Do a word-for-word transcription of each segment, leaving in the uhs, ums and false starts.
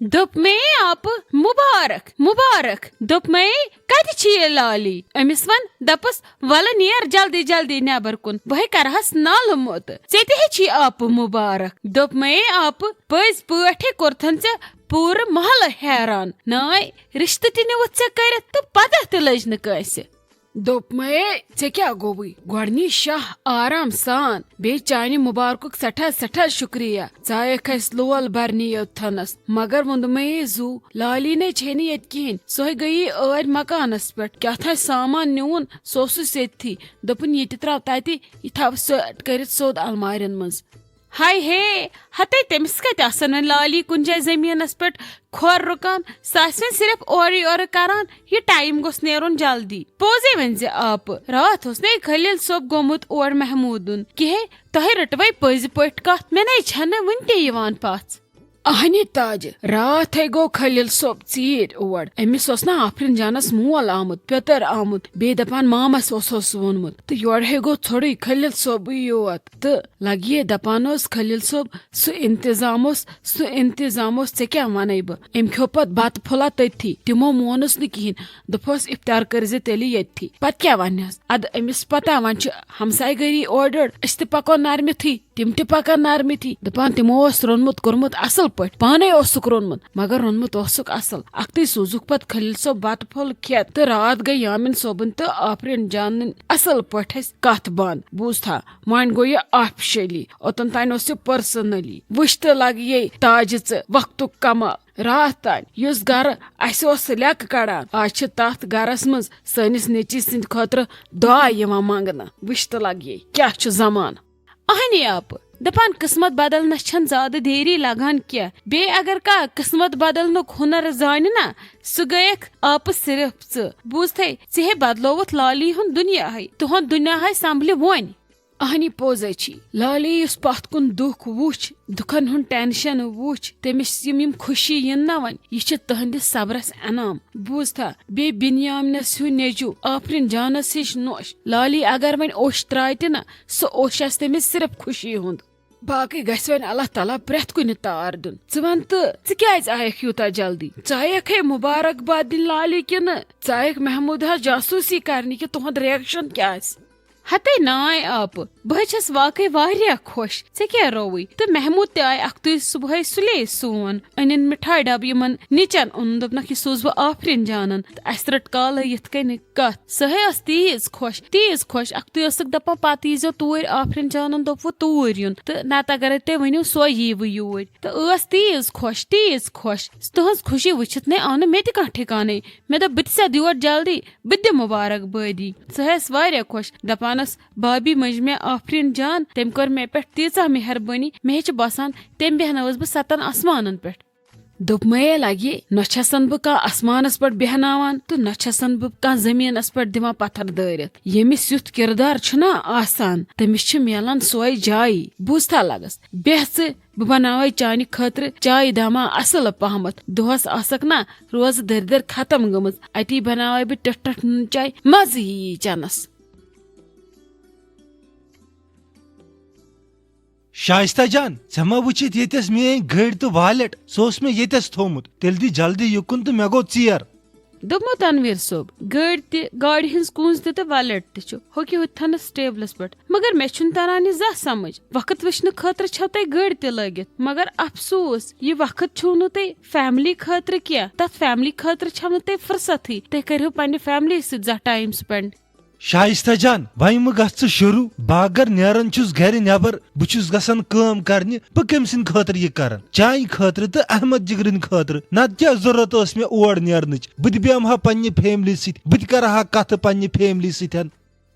دوٚپ مے، آپہٕ، مُبارک، مُبارک۔ دوٚپ مے، کتہِ چھِ یہِ لالی؟ أمِس وَن، دَپُس، وَلہٕ نیر جلدی جلدی نٮ۪بر کُن، بہٕ ہے کرہس نالہٕ موٚت۔ ژےٚ تہِ ہے چھی آپہٕ مُبارک۔ دوٚپ مے، آپہٕ، پٔزۍ پٲٹھۍ کوٚرتھن ژےٚ پوٗرٕ محلہٕ حیران۔ ناے، رِشتہٕ تہِ نیوٗتھ ژےٚ کٔرِتھ تہٕ پتہ تہِ لٔج نہٕ کٲنٛسہِ۔ دوٚپمَے، ژےٚ کیٛاہ گوٚوُے؟ گۄڈٕنی شاہ آرام سان، بیٚیہِ چانہِ مُبارکُک سٮ۪ٹھاہ، سٮ۪ٹھاہ شُکریہ۔ ژایَکھ اَسہِ لول بَرنہِ یوٚتتھَنَس، مگر ووٚنمَے زُو، لالی نے چھے نہٕ ییٚتہِ کِہیٖنۍ۔ سۄے گٔیی ٲدۍ مکانَس پٮ۪ٹھ، کیٛاہ تھانۍ سامان نیوٗن، سُہ اوسُس ییٚتھی۔ دوٚپُن، یہِ تہِ ترٛاو تَتہِ، یہِ تھاو سُہ کٔرِتھ سیوٚد المارٮ۪ن منٛز۔ ہاے ہے، ہتے تٔمِس کتہِ آسن وۄنۍ لالی کُنہِ جایہِ زٔمیٖنس پٮ۪ٹھ کھۄر رُکان، سُہ آسہِ وۄنۍ صرف اورٕ یورٕ کران، یہِ ٹایم گوٚژھ نیرُن جلدی۔ پوٚزے ؤنۍ زِ آپہٕ، راتھ اوس نے خلیل صٲب گوٚمُت اور محموٗدُن۔ کِہے، تۄہہِ رٔٹوے پٔزۍ پٲٹھۍ کتھ، مےٚ نے چھنہٕ وُنہِ تہِ یِوان پژھ۔ اہنہِ تاجہِ، راتھ ہے گوٚو خلیل صٲب ژیٖرۍ اور۔ أمِس اوس نا آفرین جانس مول آمُت، پیٚتٕر آمُت، بیٚیہِ دپان مامس اوسُس ووٚنمُت۔ تہٕ یورٕ ہے گوٚو ژھوٚرُے خلیل صٲبٕے یوت۔ تہٕ لگیے دپان اوس خلیل صٲب، سُہ انتظام اوس، سُہ انتظام اوس، ژےٚ کیٛاہ ونے بہٕ؟ أمۍ کھیوٚو پتہٕ بتہٕ پھوٚلہ تٔتھی، تِمو مونُس نہٕ کِہینۍ، دوٚپہوس، افطار کٔرزِ تیٚلہِ ییٚتھی۔ پتہٕ کیٛاہ ونہس؟ ادٕ أمِس پتہ، وۄنۍ چھِ ہمسایہِ گٔری اورٕ یورٕ، أسۍ تہِ پکو نرمِتھٕے، تِم تہِ پکن نرمِتھٕے۔ دپان تِمو اوس روٚنمُت کوٚرمُت اصل پٲٹھۍ، پانے اوسُکھ روٚنمُت، مگر روٚنمُت اوسُکھ اصل۔ اکھتُے سوٗزُکھ پتہٕ خلیل صٲب بتہٕ پھوٚل کھٮ۪تھ، تہٕ راتھ گٔے یامین صٲبن تہٕ آفرین جانن اصل پٲٹھۍ اسہِ کتھ بنٛد۔ بوٗزتھا؟ وۄنۍ گوٚو یہِ آفشلی، اوٚتن تام اوس یہِ پٔرسنلی۔ وٕچھ تہٕ لگیے تاجہِ ژٕ وقتُک کمال۔ راتھ تام یُس گرٕ اسہِ اوس لیکہٕ کڑان، آز چھِ تتھ گرس منٛز سٲنِس نیٚچی سٕنٛدِ خٲطرٕ دُعا یِوان منٛگنہٕ۔ وٕچھ تہٕ لگیے کیٛاہ چھُ زمانہٕ۔ اہنی آپہٕ، دپان قسمت بدلنس چھنہٕ زیادٕ دیری لگان کینٛہہ۔ بیٚیہِ اگر کانٛہہ قسمت بدلنُک ہُنر زانہِ نا، سُہ گٔیکھ آپہٕ صرف ژٕ۔ بوٗزتھے، ژےٚ ہے بدلووُتھ لالی ہُنٛد دُنیاہے۔ تُہُنٛد دُنیاہے سنبھلہِ وۄنۍ۔ اہنی پوٚز ہے چھی۔ لالی یُس پتھ کُن دُکھ وُچھ، دُکھن ہُنٛد ٹینشن وُچھ، تٔمِس یِم یِم خوشی یِن نا وۄنۍ، یہِ چھِ تٕہنٛدِس صبرس انعام۔ بوٗزتھا، بیٚیہِ بنیامنس ہیوٗ نیٚچو آفرین جانس ہِش نوش۔ لالی اگر وۄنۍ اوٚش ترٛاوِ تہِ نا، سُہ اوٚش آسہِ تٔمِس صرف خوشی ہُنٛد۔ باقٕے گژھِ وۄنۍ اللہ تعالیٰ پرٛٮ۪تھ کُنہِ تار دیُن۔ ژٕ وَن تہٕ، ژٕ کیٛازِ آیکھ یوٗتاہ جلدی؟ ژٕ آیکھ ہے مُبارک باد دِنۍ لالی کِنہٕ ژٕ آیکھ محموٗدہَس جاسوٗسی کرنہِ کہِ تُہُنٛد ریاکشن کیٛاہ آسہِ؟ ہتے ناے آپہٕ، بہٕ ہے چھَس واقعی واریاہ خۄش۔ ژےٚ کیٛاہ رووُے؟ تہٕ محموٗد تہِ آے اَکھتُے صُبحٲے سُلے سون۔ أنِن مِٹھایہِ ڈَبہٕ یِمَن نیٚچَن اوٚنُن، دوٚپنَکھ، "یہِ سوزٕ بہٕ آفرین جانَن۔" تہٕ اَسہِ رٔٹ کالَے یِتھ کٔنۍ کتھ۔ سۄ ہے ٲس تیٖژ خۄش، تیٖژ خۄش۔ اکھتُے ٲسٕکھ دپان، "پتہٕ ییٖزیو توٗرۍ، آفرین جانن دوٚپوُ توٗرۍ یُن، تہٕ نتہٕ اگرے تُہۍ ؤنِو، سۄے ییٖوٕ یوٗرۍ۔" تہٕ ٲس تیٖژ خۄش، تیٖژ خۄش۔ تُہنٛز خوشی وٕچھِتھ نے آو نہٕ مےٚ تہِ کانٛہہ ٹھِکانَے۔ مےٚ دوٚپ، "بہٕ تہِ سٮ۪دٕ یور جلدی، بہٕ تہِ دِمہٕ مُبارک بٲدی۔" سۄ ٲس واریاہ خۄش، دپان ٲس، "بابی مٔنٛج مےٚ آفرین جان، تٔمۍ کٔر مےٚ پٮ۪ٹھ تیٖژاہ مہربٲنی، مےٚ ہے چھِ باسان، تٔمۍ بیٚہنٲوٕس بہٕ ستن آسمانن پٮ۪ٹھ۔" دوٚپمَے لگہِ، نہ چھسن بہٕ کانٛہہ آسمانس پٮ۪ٹھ بیہناوان تہٕ نہ چھسن بہٕ کانٛہہ زٔمیٖنس پٮ۪ٹھ دِوان پتھر دٲرِتھ۔ ییٚمِس یُتھ کردار چھُنا آسان، تٔمِس چھِ میلان سۄے جایی۔ بوٗزتھا لگس، بیٚہہ ژٕ، بہٕ بناوے چانہِ خٲطرٕ چایہِ دامہ اصل پہمتھ۔ دۄہس آسکھ نا روزٕ دٔرۍ دٔرۍ ختم گٔمٕژ، اتی بناوے بہٕ ٹٮ۪ٹھ ٹٮ۪ٹھ نُن چاے، مزٕ ییی چنس۔ شائستہ جان، ژےٚ ما وٕچھِتھ ییٚتٮ۪س میٲنۍ گٔرۍ تہٕ والٮ۪ٹ؟ سُہ اوس مےٚ ییٚتٮ۪س تھوٚومُت۔ تیٚلہِ دِ جلدی یُکُن تہٕ مےٚ گوٚو ژیر۔ دوٚپمو تنویر صٲب، گٔرۍ تہِ، گاڑِ ہٕنٛز کُنٛز تہِ تہٕ والٮ۪ٹ تہِ چھُ ہوٚکہِ ہوٚتہِ تھنس ٹیبلس پٮ۪ٹھ۔ مگر مےٚ چھُنہٕ تران یہِ زانٛہہ سمجھ، وقت وٕچھنہٕ خٲطرٕ چھَو تۄہہِ گٔرۍ تہِ لٲگِتھ، مگر افسوس، یہِ وقت چھُو نہٕ تۄہہِ فیملی خٲطرٕ کینٛہہ۔ تتھ فیملی خٲطرٕ چھَو نہٕ تۄہہِ فرصتھٕے۔ تُہۍ کٔرِو پننہِ فیملی سۭتۍ زانٛہہ ٹایم سپینڈ۔ شائستہ جان، وۄنۍ مہٕ گژھ ژٕ شروع۔ بہٕ اگر نیران چھُس گرِ نٮ۪بر، بہٕ چھُس گژھان کٲم کرنہِ، بہٕ کٔمۍ سٕنٛدِ خٲطرٕ یہِ کران؟ چانہِ خٲطرٕ تہٕ احمد جگرٕنۍ خٲطرٕ۔ نتہٕ کیٛاہ ضروٗرت ٲس مےٚ اور نیرنٕچ؟ بہٕ تہِ بیٚہمہٕ ہا پننہِ فیملی سۭتۍ، بہٕ تہِ کرٕ ہا کتھٕ پننہِ فیملی سۭتۍ۔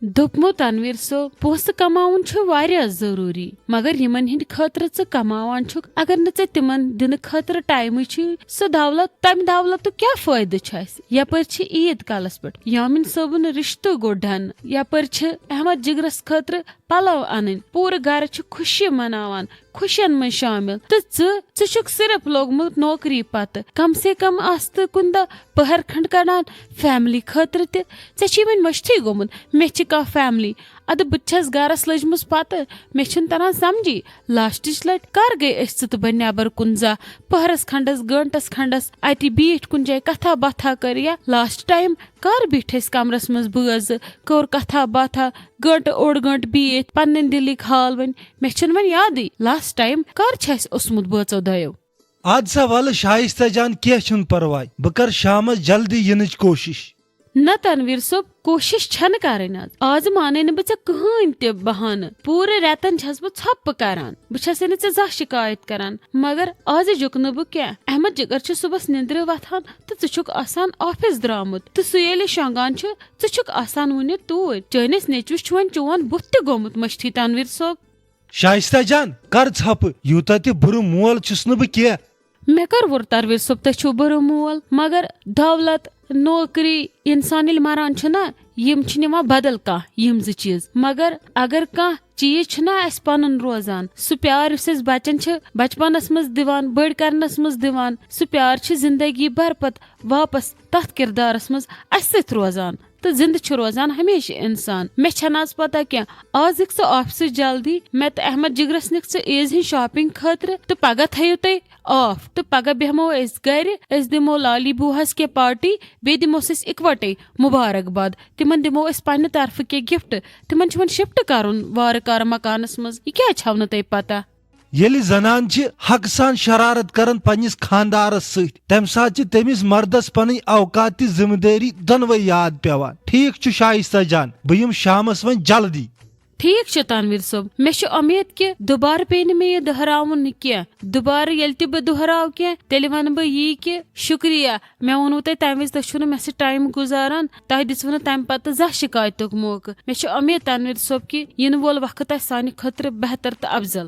دوٚپمو تنویر صٲب، پونٛسہٕ کماوُن چھُ واریاہ ضروٗری، مگر یِمن ہٕنٛدِ خٲطرٕ ژٕ کماوان چھُکھ، اگر نہٕ ژےٚ تِمن دِنہٕ خٲطرٕ ٹایمٕے چھُے، سُہ دولت، تمہِ دولتُک کیٛاہ فٲیدٕ چھُ اَسہِ؟ یپٲرۍ چھِ عیٖد کلس پٮ۪ٹھ، یامین صٲبُن رشتہٕ گوٚو ڈن، یپٲرۍ چھِ احمد جگرس خٲطرٕ پلو انٕنۍ، پوٗرٕ گرٕ چھُ خوشی مناوان، خوشین منٛز شٲمِل۔ تہٕ ژٕ، ژٕ چھُکھ صرف لوٚگمُت نوکری پتہٕ، کم سے کم آس تہٕ کُنہِ دۄہ پٔہر کھنڈ کڑان فیملی خٲطرٕ تہِ۔ ژےٚ چھُے وۄنۍ مٔشتھٕے گوٚمُت، مےٚ چھِ آف فیملی۔ ادٕ بہٕ تہِ چھَس گرس لٔجمٕژ پتہٕ، مےٚ چھُنہٕ تران سمجھی، لاسٹٕچ لٹہِ کر گٔے أسۍ ژٕ تہٕ بہٕ نٮ۪بر کُن زا؟ پہرس کھنڈس، گٲنٹس کھنڈس اتی بیٖٹھۍ کُنہِ جایہِ کتھا باتھا کٔر، یا لاسٹ ٹایم کر بیٖٹھۍ أسۍ کمرس منٛز بٲژ زٕ، کٔر کتھا باتھا، گٲنٹہٕ اوٚڑ گٲنٹہٕ بیٖٹھۍ پننٮ۪ن دِلٕکۍ حال ؤنۍ؟ مےٚ چھُنہٕ وۄنۍ یادٕے لاسٹ ٹایم کر چھُ اَسہِ اوسمُت بٲژو دۄیو۔ اد سا ولہٕ شایستہ جان، کینٛہہ چھُنہٕ پرواے، بہٕ کرٕ شامس جلدی یِنٕچ کوٗشش۔ نہ تنویر صٲب، کوٗشش چھنہٕ کرٕنۍ۔ از از مانے نہٕ بہٕ ژےٚ کٕہٕنۍ تہِ بہانہٕ۔ پوٗرٕ رٮ۪تن چھس بہٕ ژھۄپہٕ کران، بہٕ چھسے نہٕ ژےٚ زانٛہہ شکایت کران، مگر از جُک نہٕ بہٕ کینٛہہ۔ احمد جگر چھُ صبحس نیٚندرِ وۄتھان تہٕ ژٕ چھُکھ آسان آفس درامُت، تہٕ سُہ ییٚلہِ شۄنٛگان چھُ، ژٕ چھُکھ آسان وُنہِ توٗرۍ۔ چٲنِس نیٚچوِس چھُ وۄنۍ چون بُتھ تہِ گوٚمُت مٔشتھٕے، تنویر صٲب۔ شایستہ جان، کر ژھۄپہٕ، یوٗتاہ تہِ بُرٕ مول چھُس نہٕ بہٕ کینٛہہ۔ مےٚ کر ووٚر تنویر صٲب، تُہۍ چھِو بُرٕ مول، مگر دولت، نوکری، انسان ییٚلہِ مران چھُ نا، یِم چھِ نِوان بدل کانٛہہ یِم زٕ چیٖز۔ مگر اگر کانٛہہ چیٖز چھُ نا اَسہِ پنُن روزان، سُہ پیار یُس أسۍ بچن چھِ بچپنس منٛز دِوان، بٔڑۍ کرنس منٛز دِوان، سُہ پیار چھُ زندگی بھر پتہٕ واپس تتھ کردارس منٛز اَسہِ سۭتۍ روزان۔ تہٕ زندٕ چھُ روزان ہمیشہِ انسان۔ مےٚ چھَنہٕ آز پتہ کینٛہہ، آز یِکھ ژٕ آفسہٕ جلدی، مےٚ تہٕ احمد جگرس نِکھ ژٕ عیٖز ہٕنٛز شاپنگ خٲطرٕ، تہٕ پگاہ تھٲیِو تُہۍ آف، تہٕ پگاہ بیٚہمو أسۍ گرِ، أسۍ دِمو لالی بوٗہس کینٛہہ پارٹی، بیٚیہِ دِموس أسۍ اِکوٹے مبارک باد۔ تِمن دِمو أسۍ پننہِ طرفہٕ کینٛہہ گفٹ۔ تِمن چھُ وۄنۍ شفٹ کرُن وارٕ کارٕ مکانس منٛز۔ یہِ کیٛازِ چھَو نہٕ تۄہہِ پتہ؟ ییٚلہِ زنان چھِ حقہٕ سان شرارت کران پننِس خاندارس سۭتۍ، تمہِ ساتہٕ چھِ تٔمِس مردس پنٕنۍ اوقات تہِ ذمہٕ دٲری دۄنوے یاد پیوان۔ ٹھیک چھُ شایستہ جان، بہٕ یِمہٕ شامس وۄنۍ جلدی۔ ٹھیک چھُ تنویر صٲب، مےٚ چھِ اُمید کہِ دُبارٕ پیٚیہِ نہٕ مےٚ یہِ دۄہراوُن کینٛہہ۔ دُبارٕ ییٚلہِ تہِ بہٕ دۄہراو کینٛہہ، تیٚلہِ ونہٕ بہٕ یی کہِ شُکریہ، مےٚ ووٚنوُ تۄہہِ تمہِ وِزِ، تُہۍ چھِو نہٕ مےٚ سۭتۍ ٹایم گُزاران، تۄہہِ دِژوٕ نہٕ تمہِ پتہٕ زانٛہہ شِکایتُک موقعہٕ۔ مےٚ چھِ اُمید تنویر صٲب کہِ یِنہٕ وول وقت آسہِ سانہِ خٲطرٕ بہتر تہٕ افضل۔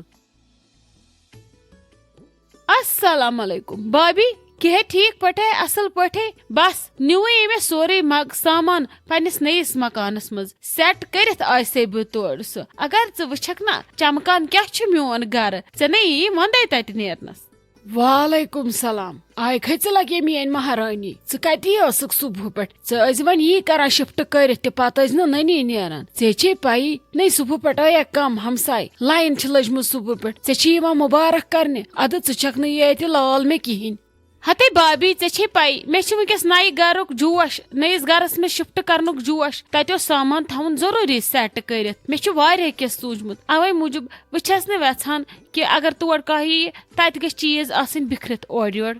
السلام علیکم بابی، کیٛاہ ٹھیک پٲٹھۍ، اصل پٲٹھۍ؟ بس نیوٗیے مےٚ سورُے مگ سامان پننِس نٔیِس مکانس منٛز، سیٹ کٔرِتھ آیسے بہٕ تورٕ سُہ۔ اگر ژٕ وٕچھکھ نا چمکان کیٛاہ چھُ میون گرٕ، ژےٚ نے یی وندے تتہِ نیرنس۔ وعلیکم سلام۔ آے کھٔژِ لگے میٲنۍ مہرٲنی، ژٕ کتی ٲسٕکھ صبحہٕ پٮ۪ٹھ؟ ژٕ ٲسۍ وۄنۍ یی کران شفٹ کٔرِتھ تہِ پتہٕ ٲسۍ نہٕ نٔنی نیران۔ ژےٚ چھے پَیی، نے صبحہٕ پٮ۪ٹھ آیکھ کم ہمساے، لاین چھِ لٔجمٕژ صبحہٕ پٮ۪ٹھ۔ ژےٚ چھِ یِوان مبارک کرنہِ، ادٕ ژٕ چھکھ نہٕ ییٚتہِ لال مےٚ کِہینۍ۔ ہتے بابی، ژےٚ چھے پَیی، مےٚ چھِ وٕنکیٚس نَیہِ گرُک جوش، نٔیِس گرس منٛز شفٹ کرنُک جوش۔ تتہِ اوس سامان تھاوُن ضروٗری سیٹ کٔرِتھ۔ مےٚ چھُ واریاہ کینٛہہ سوٗنچمُت، اوے موٗجوٗب بہٕ چھس نہٕ ویژھان کہِ اگر تور کانٛہہ ییہِ، تتہِ گژھِ چیٖز آسٕنۍ بِکھرِتھ اورٕ یورٕ۔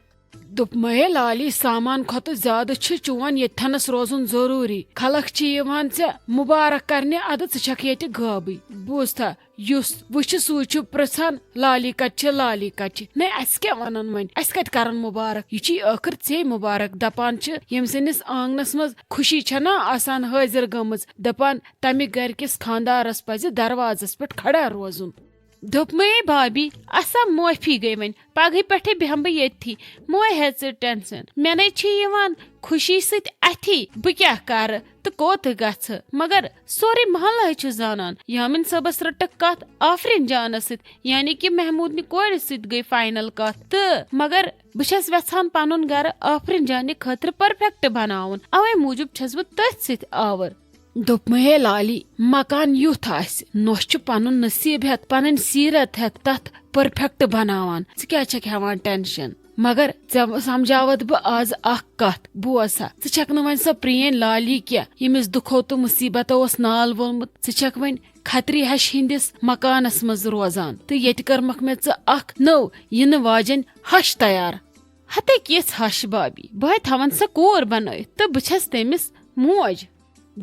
دوٚپمَے لالی، سامان کھۄتہٕ زیادٕ چھُ چون ییٚتھَنَس روزُن ضروٗری۔ خلق چھِ یِوان ژےٚ مُبارک کرنہِ، اَدٕ ژٕ چھَکھ ییٚتہِ غٲبٕے۔ بوٗزتھا، یُس وٕچھِ سُے چھُ پرٛژھان، "لالی کَتہِ چھِ، لالی کَتہِ چھِ؟" نے، اَسہِ کیٛاہ وَنَن وۄنۍ؟ اَسہِ کَتہِ کَرَن مُبارک؟ یہِ چھُے ٲخٕر ژے مُبارک۔ دَپان چھِ، ییٚمۍ سٕنٛدِس آنٛگنَس منٛز خوشی چھَنا آسان حٲضِر گٔمٕژ، دَپان، تَمہِ گَرِ کِس خانٛدارَس پَزِ دروازَس پٮ۪ٹھ کھڑا روزُن۔ دوٚپمَے بابی، اَسا معٲفی گٔے وۄنۍ، پگہٕے پٮ۪ٹھَے بیٚہمہٕ بہٕ ییٚتھی، مہٕ ہےٚ ژٕ ٹٮ۪نشَن۔ مےٚ نے چھِ یِوان خوشی سۭتۍ اَتھی، بہٕ کیٛاہ کَرٕ تہٕ کوٚت گژھٕ؟ مگر سورُے محلہٕ ہے چھُ زانان، یامِن صٲبَس رٔٹٕکھ کَتھ آفریٖن جانَس سۭتۍ، یعنی کہِ محموٗدنہِ کورِ سۭتۍ گٔے فاینل کَتھ۔ تہٕ مگر بہٕ چھَس وٮ۪ژھان پَنُن گَرٕ آفریٖن جانہِ خٲطرٕ پٔرفیکٹ بَناوُن، اَوَے موٗجوٗب چھَس بہٕ تٔتھۍ سۭتۍ آوٕر۔ دوٚپمَے ہے لالی، مکان یُتھ آسہِ، نۄش چھُ پنُن نصیٖب ہٮ۪تھ، پنٕنۍ سیٖرت ہٮ۪تھ تتھ پٔرفیکٹ بناوان۔ ژٕ کیٛازِ چھکھ ہٮ۪وان ٹینشن؟ مگر ژےٚ سمجھاوتھ بہٕ از اکھ کتھ، بوز سا، ژٕ چھکھ نہٕ وۄنۍ سۄ پرٛٲنۍ لالی کینٛہہ، ییٚمِس دُکھو تہٕ مُصیبتو اوس نال وولمُت۔ ژٕ چھکھ وۄنۍ کھتری ہشہِ ہٕنٛدِس مکانس منٛز روزان تہٕ ییٚتہِ کٔرمکھ مےٚ ژٕ اکھ نٔو یِنہٕ واجٮ۪ن ہش تیار۔ ہتے کِژھ ہش بابی، بہٕ ہے تھاوَن سۄ کوٗر بنٲوِتھ تہٕ بہٕ چھَس تٔمِس موج۔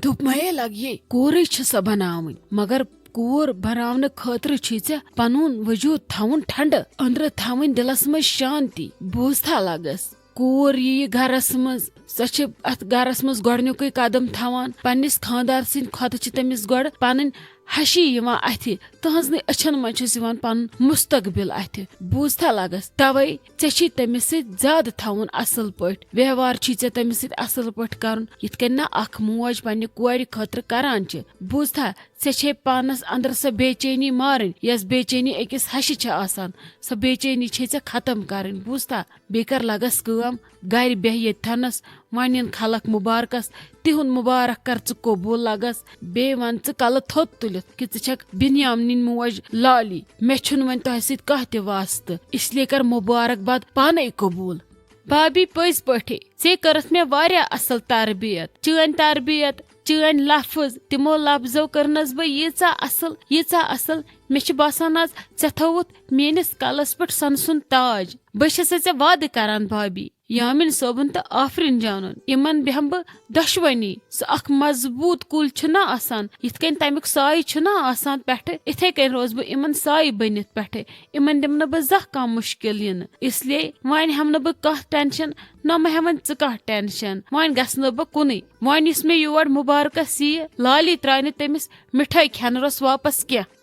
دوٚپمَے لگیے، کوٗرٕے چھِ سۄ بناوٕنۍ، مگر کوٗر بناونہٕ خٲطرٕ چھُے ژےٚ پنُن وجوٗد تھاوُن ٹھنڈٕ، أنٛدرٕ تھاوٕنۍ دِلس منٛز شانتی۔ بوٗزتھا لگس، کوٗر یِیہِ گرس منٛز، سۄ چھِ اتھ گرس منٛز گۄڈنیُکُے قدم تھاوان، پننِس خانٛدار سٕنٛدِ کھۄتہٕ چھِ تٔمِس گۄڈٕ پنٕنۍ ہشی یِوان اتھِ، تہنٛزنٕے أچھن منٛز چھُس یِوان پنُن مستقبل اتھِ۔ بوٗزتھا لگس، توے ژےٚ چھُے تٔمِس سۭتۍ زیادٕ تھاوُن اصل پٲٹھۍ، ویوہار چھُے ژےٚ تٔمِس سۭتۍ اصل پٲٹھۍ کرُن، یِتھ کٔنۍ نہ اکھ موج پننہِ کورِ خٲطرٕ کران چھِ۔ بوٗزتھا، ژےٚ چھے پانس اندر سۄ بے چینی مارٕنۍ، یۄس بے چینی أکِس ہشہِ چھِ آسان۔ سۄ بے چینی چھے ژےٚ ختم کرٕنۍ، بوٗزتھا؟ بیٚیہِ کر لگس کٲم، گرِ بیٚہہ ییٚتھنس، وۄنۍ یِن خلق مبارکس، تِہُنٛد مبارک کر ژٕ قبوٗل لگس۔ بیٚیہِ ون ژٕ کلہٕ تھوٚد تُلِتھ کہِ ژٕ چھکھ بنیامنٕنۍ موج لالی، مےٚ چھُنہٕ وۄنۍ تۄہہِ سۭتۍ کانٛہہ تہِ واسطہٕ، اس لیے کر مبارک باد پانے قبوٗل۔ بھابی، پٔزۍ پٲٹھۍ، ژےٚ کٔرٕتھ مےٚ واریاہ اصل تربیت۔ چٲنۍ تربیت، چٲنۍ لفظ، تِمو لفظو کٔرنس بہٕ ییٖژاہ اصل، ییٖژاہ اصل۔ مےٚ چھُ باسان، از ژےٚ تھووُتھ میٲنِس کلس پٮ۪ٹھ سۄنہٕ سُنٛد تاج۔ بہٕ چھسے ژےٚ وعدٕ کران، بھابی، یامین صٲبُن تہٕ آفرین جانُن، یِمن بیٚہمہٕ بہٕ دۄشوٕنی۔ سُہ اکھ مضبوٗط کُل چھُنہ آسان، یِتھ کٔنۍ تمیُک سایہِ چھُنہ آسان پٮ۪ٹھٕ، اِتھے کٔنۍ روزٕ بہٕ یِمن سایہِ بٔنِتھ پٮ۪ٹھٕ۔ یِمن دِمہٕ نہٕ بہٕ زانٛہہ کانٛہہ مُشکِل یِنہٕ۔ اس لیے وۄنۍ ہٮ۪مہٕ نہٕ بہٕ کانٛہہ ٹینشن، نہ مہ ہٮ۪من ژٕ کانٛہہ ٹینشن۔ وۄنۍ گژھٕ نہٕ بہٕ کُنُے۔ وۄنۍ یُس مےٚ یور مبارکس یِیہِ، لالی ترٛاونہِ تٔمِس مِٹھٲے کھٮ۪نہٕ روٚس واپس کینٛہہ۔